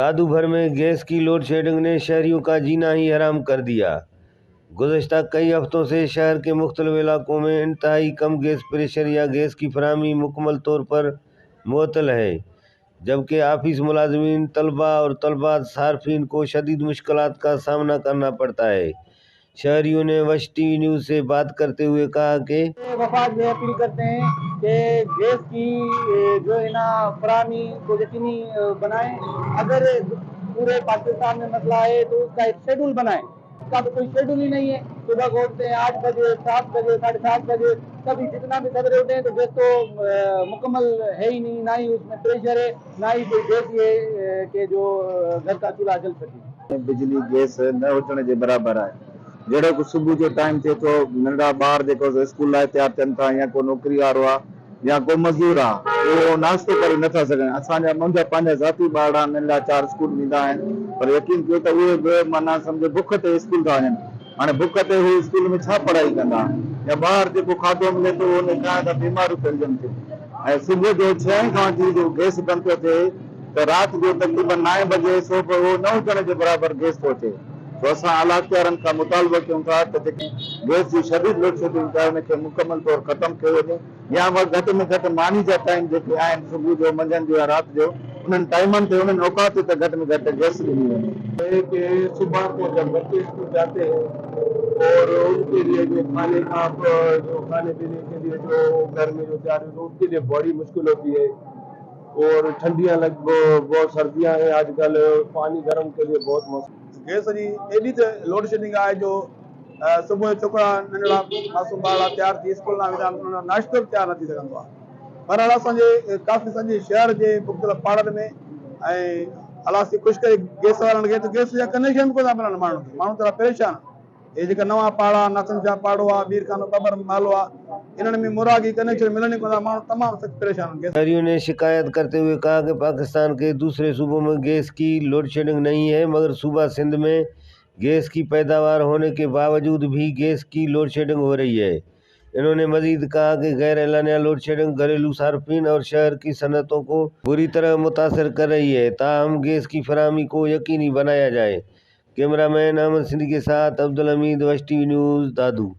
दादू भर में गैस की लोड शेडिंग ने शहरियों का जीना ही हराम कर दिया। गुज़श्ता कई हफ्तों से शहर के मुख्तलिफ इलाकों में इंतहाई कम गैस प्रेशर या गैस की फराहमी मुकम्मल तौर पर मुअत्तल है, जबकि ऑफिस मुलाजमीन, तलबा और तलबात सार्फिन को शदीद मुश्किलात का सामना करना पड़ता है। शहरियों ने वश टीवी न्यूज़ से बात करते हुए कहा कि वफाक से अपील करते हैं कि गैस की जो है ना फराहमी को यकीनी बनाएं। अगर पूरे पाकिस्तान में मसला है तो उसका एक शेड्यूल बनाएं। उसका तो कोई शेड्यूल ही नहीं है। सुबह को उठते हैं 8 बजे, 7 बजे, 7:30 बजे, कभी जितना भी सवेरे उठे हैं तो गैस तो मुकम्मल है ही नहीं, ना ही उसमें प्रेशर है, ना ही कोई गैस ये कि जो घर का चूल्हा जल सके। बिजली गैस न हुजण जे बराबरि आहे। जहिड़ो को सुबुह जो टाइम थिए थो, नंढा ॿार जेको स्कूल लाइ तयारु थियनि था या को नौकिरी वारो आहे या को मज़दूर आहे, उहो नाश्तो करे नथा सघनि। असांजा मुंहिंजा पंहिंजा ज़ाती ॿार नंढा 4 स्कूल वेंदा आहिनि, पर यकीन कयो त उहे बि माना सम्झो बुख ते स्कूल था वञनि। हाणे बुख ते हू स्कूल में छा पढ़ाई कंदा? या ॿाहिरि जेको खाधो मिले थो उन खाइण सां बीमारियूं फैलिजनि थियूं। ऐं सुबुह जो 6 खां वठी जो गैस बंदि थो थिए त राति जो तक़रीबन 9 बजे सो उहो न हुजण जे बराबरि गैस थो अचे। तो असां आला अख़्तियारनि खां मुतालबो कयूं था त जेकी गैस जी शदीद लोड शेडिंग आहे उनखे मुकमल तौर ख़तमु कयो वञे या घटि में घटि मानी जा टाइम जेके आहिनि सुबुह जो, मंझंदि जो या राति जो, उन्हनि टाइमनि ते उन्हनि औक़ात ते घटि में घटि गैस ॾिनी वञे। कि सुबह को जब बच्चे स्कूल जाते हैं और उनके लिए जो खाने का, जो खाने पीने के लिए जो घर में जो तैयारी होती है, उनके लिए बड़ी मुश्किल होती है। और ठंडियाँ लग बहुत सर्दियाँ हैं आजकल, पानी गर्म के लिए बहुत मुश्किल। गैस जी एॾी त लोड शेडिंग आहे जो सुबुह जो छोकिरा नंढड़ा मासूम ॿार तयारु थी स्कूल ॾांहुं वेंदा आहिनि, उन्हनि जो नाश्तो बि तयारु न थी सघंदो आहे। बहरहाल असांजे काफ़ी सॼे शहर जे मुख़्तलिफ़ पाड़नि में ऐं अलाह से ख़ुशि करे गैस वारनि खे त गैस जा कनेक्शन बि कोन था मिलनि माण्हुनि खे, माण्हू थोरा परेशान। हे जेका नवां पाड़ा, नाथन शाह पाड़ो आहे, मीर खानो ॿबर मोहलो आहे, इन्हनि में मुरागी कनेक्शन मिलनि कोन था, माण्हू तमामु सख़्तु परेशान आहिनि। शहरियों ने शिकायत करते हुए कहा कि पाकिस्तान के दूसरे सूबों में गैस की लोड शेडिंग नहीं है, मगर सूबा सिंध में गैस की पैदावार होने के बावजूद भी गैस की लोड शेडिंग हो रही है। इन्होंने मजीद कहा कि गैर एलानिया लोड शेडिंग घरेलू सार्फिन और शहर की सनअतों को बुरी तरह मुतासर कर रही है, ताहम गैस की फराहमी को यकीनी बनाया जाए। कैमरामैन अहमद सिंधी के साथ अब्दुल हमीद, वश टीवी न्यूज़, दादू।